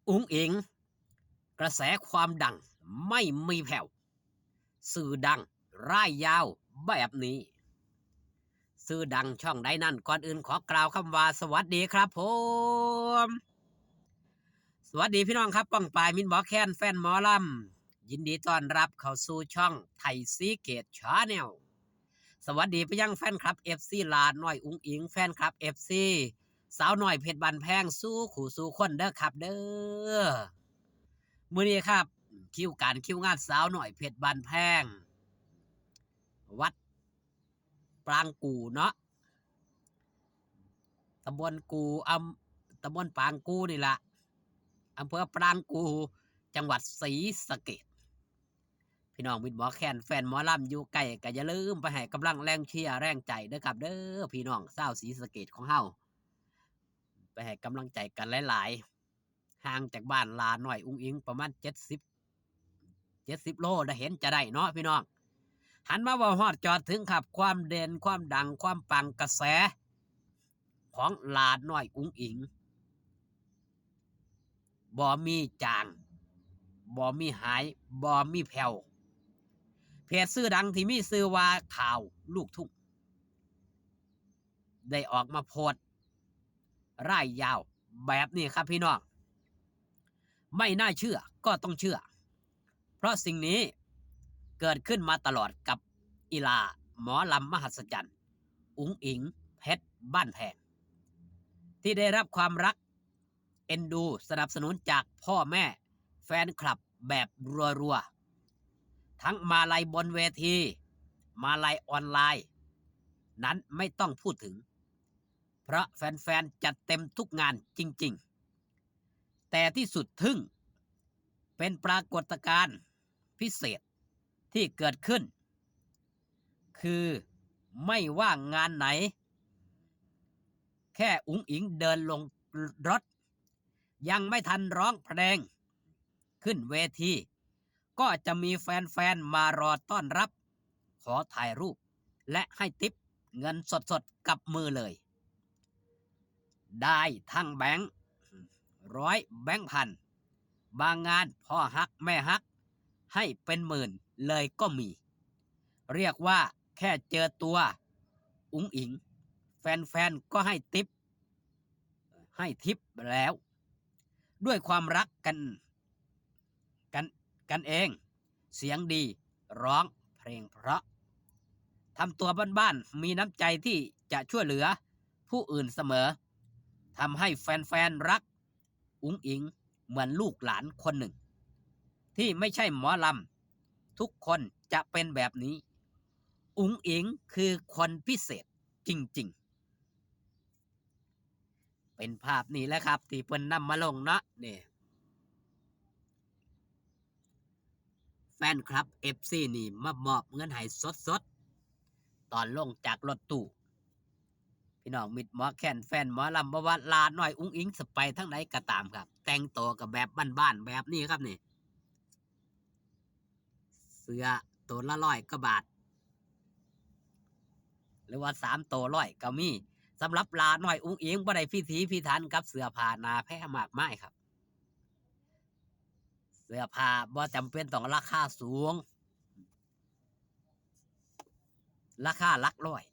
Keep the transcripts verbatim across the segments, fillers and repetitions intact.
อุ๋งอิ๋ง กระแสความดังไม่มีแผ่ว สื่อดังร่ายยาวแบบนี้ สื่อดังช่องใดนั้น ก่อนอื่นขอกล่าวคำว่าสวัสดีครับผม สวัสดีพี่น้องครับ ป้องปาย มิตรหมอแคน แฟนหมอลำ ยินดีต้อนรับเข้าสู่ช่องไทยซีเกตชาแนล สวัสดีไปยังแฟนคลับ เอฟซี หลาน้อยอุ๋งอิ๋ง แฟนคลับ เอฟซี สาวน้อยเพชรบ้านแพง สู่คู่สู่คนเด้อครับเด้อ มื้อนี้ครับ คิวการคิวงานสาวน้อยเพชรบ้านแพง วัดปรางกู่เนาะ ตำบลกู่ อำ ตำบลปรางกู่นี่ละ อำเภอปรางกู่ จังหวัดศรีสะเกษ พี่น้องมิตรหมอแคน แฟนหมอลำอยู่ไกลก็อย่าลืมไปให้กำลังแรงเชียร์แรงใจเด้อครับเด้อ พี่น้องชาวศรีสะเกษของเฮา ไปให้กำลังใจกันหลายๆ ห่างจากบ้านหลาน้อยอุ๋งอิ๋งประมาณเจ็ดสิบ เจ็ดสิบโล ได้เห็นจะได้เนาะพี่น้อง หันมาเว้าฮอดจอดถึงครับ ความเด่น ความดัง ความปัง กระแส ของหลาน้อยอุ๋งอิ๋ง บ่มีจาง บ่มีหาย บ่มีแผ่ว เพจชื่อดังที่มีชื่อว่าข่าวลูกทุ่ง ได้ออกมาโพสต์ร่ายยาวแบบนี้ครับพี่น้อง ไม่น่าเชื่อก็ต้องเชื่อ เพราะสิ่งนี้เกิดขึ้นมาตลอดกับอีหล่าหมอลำมหัศจรรย์ อุ๋งอิ๋ง เพชรบ้านแพง ที่ได้รับความรักเอ็นดูสนับสนุนจากพ่อแม่แฟนคลับแบบรัวๆ ทั้งมาลัยบนเวที มาลัยออนไลน์ นั้นไม่ต้องพูดถึง เพราะแฟนๆ จัดเต็มทุกงานจริงๆ แต่ที่สุดทึ่ง เป็นปรากฏการณ์พิเศษที่เกิดขึ้น คือไม่ว่างานไหน แค่อุ๋งอิ๋งเดินลงรถ ยังไม่ทันร้องเพลงขึ้นเวที ก็จะมีแฟนๆ มารอต้อนรับ ขอถ่ายรูป และให้ทิปเงินสดๆ กับมือเลย ได้ทั้งแบงค์ร้อย แบงค์พัน บางงานพ่อฮักแม่ฮัก ให้เป็นหมื่นเลยก็มี เรียกว่าแค่เจอตัวอุ๋งอิ๋ง แฟนๆ ก็ให้ทิป ให้ทิปแล้ว ด้วยความรักกัน กัน กันเอง เสียงดี ร้องเพลงเพราะ ทำตัวบ้านๆ มีน้ำใจที่จะช่วยเหลือผู้อื่นเสมอ ทำให้แฟนๆ รักอุ๋งอิ๋งเหมือนลูกหลานคนหนึ่ง ที่ไม่ใช่หมอลำ ทุกคนจะเป็นแบบนี้ อุ๋งอิ๋งคือคนพิเศษจริงๆ เป็นภาพนี่แหละครับ ที่เพิ่นนำมาลงเนาะ นี่ แฟนคลับ เอฟซี นี่มามอบเงินให้สดๆ ตอนลงจากรถตู้ พี่น้องมิตรหมอแคน แฟนหมอลำ บ่ว่าหล่าน้อยอุ๋งอิ๋งสิไปทางใดก็ตามครับ แต่งตัวก็แบบบ้านๆ แบบนี้ครับนี่ เสื้อตัวละร้อยกว่าบาท หรือว่าสามตัวร้อยก็มี สำหรับหล่าน้อยอุ๋งอิ๋งบ่ได้พิถีพิถันกับเสื้อผ้าหน้าแพร่มากมายครับ เสื้อผ้าบ่จำเป็นต้องราคาสูง ราคาหลักร้อย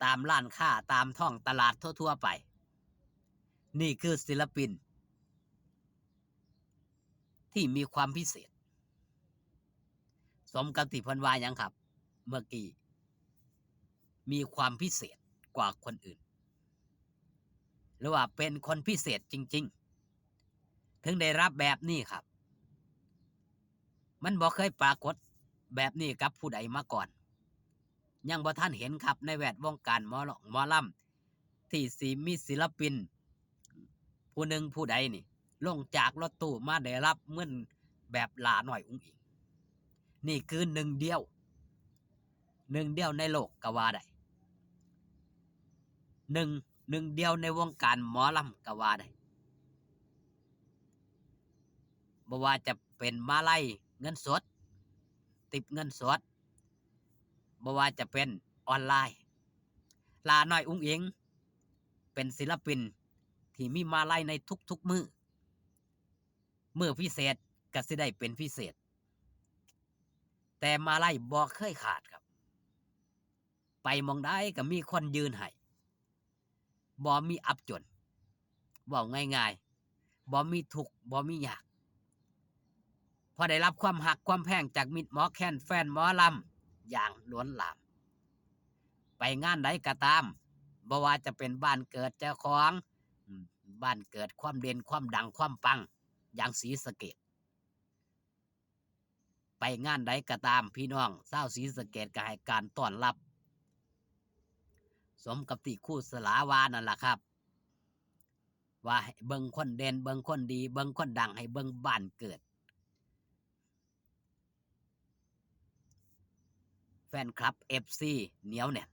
ตามร้านค้า ตามท้องตลาดทั่วๆ ไป นี่คือศิลปิน ที่มีความพิเศษ สมกับที่เพิ่นว่าหยังครับ เมื่อกี้ มีความพิเศษกว่าคนอื่น หรือว่าเป็นคนพิเศษจริงๆ ถึงได้รับแบบนี้ครับ มันบ่เคยปรากฏแบบนี้กับผู้ใดมาก่อน ยังบ่ทันเห็นครับ ในแวดวงการหมอลำ หมอลำ ที่สิมีศิลปิน ผู้หนึ่งผู้ใดนี่ ลงจากรถตู้มาได้รับเงินแบบหล่าน้อยอุ๋งอิ๋ง นี่คือหนึ่งเดียว หนึ่งเดียวในโลกก็ว่าได้ หนึ่ง หนึ่งเดียวในวงการหมอลำก็ว่าได้ บ่ว่าจะเป็นมาลัยเงินสด ทิปเงินสด บ่ว่าจะเป็นออนไลน์ หล่าน้อยอุ๋งอิ๋ง เป็นศิลปิน ที่มีมาลัยในทุกๆมื้อ มื้อพิเศษก็สิได้เป็นพิเศษ แต่มาลัยบ่เคยขาดครับ ไปหม่องใดก็มีคนยื่นให้ บ่มีอับจน เว้าง่ายๆ บ่มีทุกข์ บ่มียาก เพราะได้รับความฮักความแพงจากมิตรหมอแคนแฟนหมอลำอย่างล้นหลาม ไปงานใดก็ตาม บ่ว่าจะเป็นบ้านเกิดเจ้าของ อืม บ้านเกิดความเด่นความดังความปัง อย่างศรีสะเกษ ไปงานใดก็ตาม พี่น้องชาวศรีสะเกษก็ให้การต้อนรับ สมกับที่ครูสลาว่านั่นล่ะครับ ว่าให้เบิ่งคนเด่น เบิ่งคนดี เบิ่งคนดัง ให้เบิ่งบ้านเกิด แฟนคลับ เอฟซี เหนียวแน่น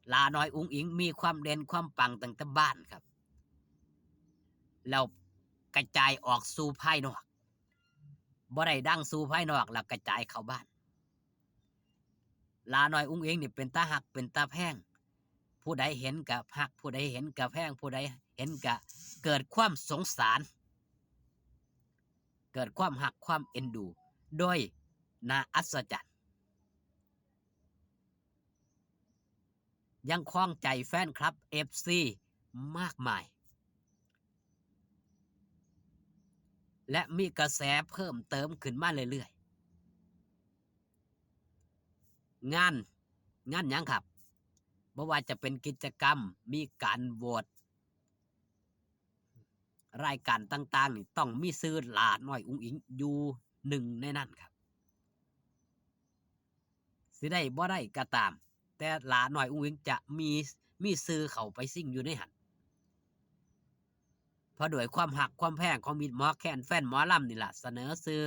หล้าน้อยอุ๋งอิ๋งมีความเด่นความปังตั้งแต่บ้านครับ แล้วกระจายออกสู่ภายนอก บ่ได้ดังสู่ภายนอก แล้วกระจายเข้าบ้าน หล้าน้อยอุ๋งอิ๋งนี่เป็นตาฮักเป็นตาแพง ผู้ใดเห็นก็ฮัก ผู้ใดเห็นก็แพง ผู้ใดเห็นก็เกิดความสงสาร เกิดความฮักความเอ็นดู โดยน่าอัศจรรย์ ยังครองใจแฟนคลับ เอฟซี มากมาย และมีกระแสเพิ่มเติมขึ้นมาเรื่อยๆ งาน งานหยังครับ บ่ว่าจะเป็นกิจกรรม มีการโหวต รายการต่างๆ นี่ต้องมีชื่อหล้าน้อยอุ๋งอิ๋งอยู่หนึ่งในนั้นครับ สิได้บ่ได้ก็ตาม แต่หล้าน้อยอุ๋งอิ๋งจะมี มีชื่อเข้าไปชิงอยู่ในหั้น เพราะด้วยความฮักความแพงของมิตรหมอแคนแฟนหมอลำนี่ล่ะ เสนอชื่อ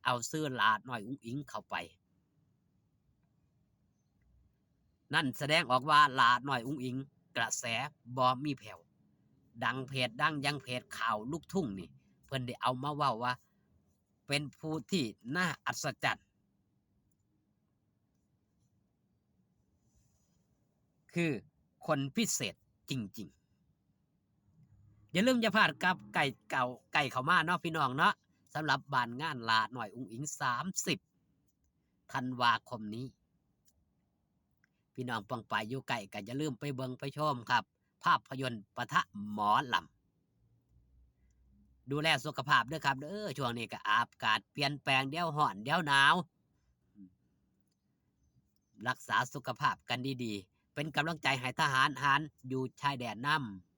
เอาชื่อหล้าน้อยอุ๋งอิ๋งเข้าไป นั่นแสดงออกว่าหล้าน้อยอุ๋งอิ๋งกระแสบ่มีแผ่ว ดังเพจดังยังเพจข่าวลูกทุ่งนี่ เพิ่นได้เอามาเว้าว่า เป็นผู้ที่น่าอัศจรรย์ คือคนพิเศษจริงๆ อย่าลืมอย่าพลาดครับ ใกล้เก่า ใกล้เข้ามาเนาะพี่น้องเนาะ สำหรับบ้านงานหล้าน้อยอุ๋งอิ๋ง สามสิบธันวาคมนี้ พี่น้องป้องปายอยู่ใกล้ก็อย่าลืมไปเบิ่งไปชมครับ ภาพยนตร์ปะทะหมอลำ ดูแลสุขภาพด้วยครับเด้อ ช่วงนี้ก็อากาศเปลี่ยนแปลง เดี๋ยวร้อน เดี๋ยวหนาว รักษาสุขภาพกันดีๆ เป็นกำลังใจให้ทหารหารอยู่ชายแดนน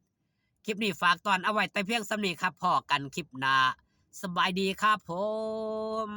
ำ คลิปนี้ฝากตอนเอาไว้แต่เพียงส่ำนี้ครับ พ้อกันคลิปหน้า สบายดีครับผม